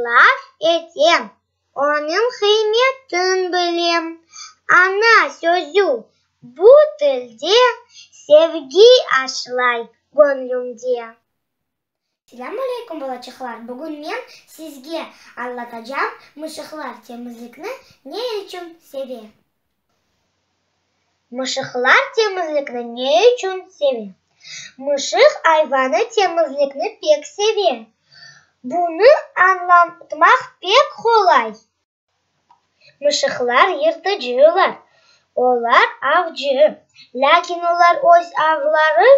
Laf etem, onıñ qıymetin bilem. Ana sözü bu tilde sevgi aşlay göñlümde. Selâm aleyküm, balaçıqlar! Bugün men sizge añlatacağım, mışıqlar temizlikni ne içün seve. Mışıqlar temizlikni ne içün seve? Mışıq ayvanı temizlikni pek seve. Bunı añlatmaq pek qolay. Mışıqlar yırtıcılar, olar avcı. Lâkin olar öz avları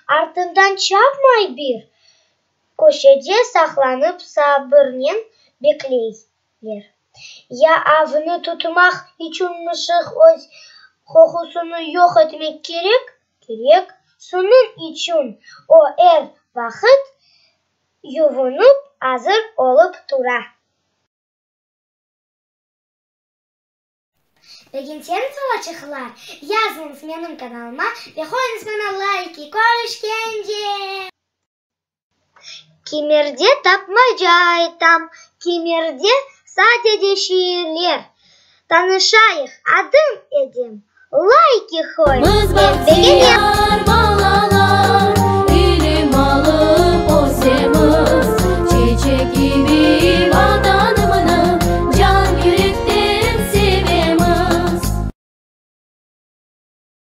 artından çapmay, bir köşede saqlanıp sabırnen bekleyler. Ya avnı tutmaq içün mışıq öz qoqusını yoq etmek kerek? Kerek. Şunıñ içün o er vaqıt yuvunıp azır olıp tura. Begenseñiz balaçıqlar, yazıñız menim kanalıma ve qoyuñız maña layki. Körüşkence! Kimerde tapmaca aytam, kimerde sadece şiirler. Tanışayıq, adım Edem, layki qoy, Biz men begenem. bahtiyar.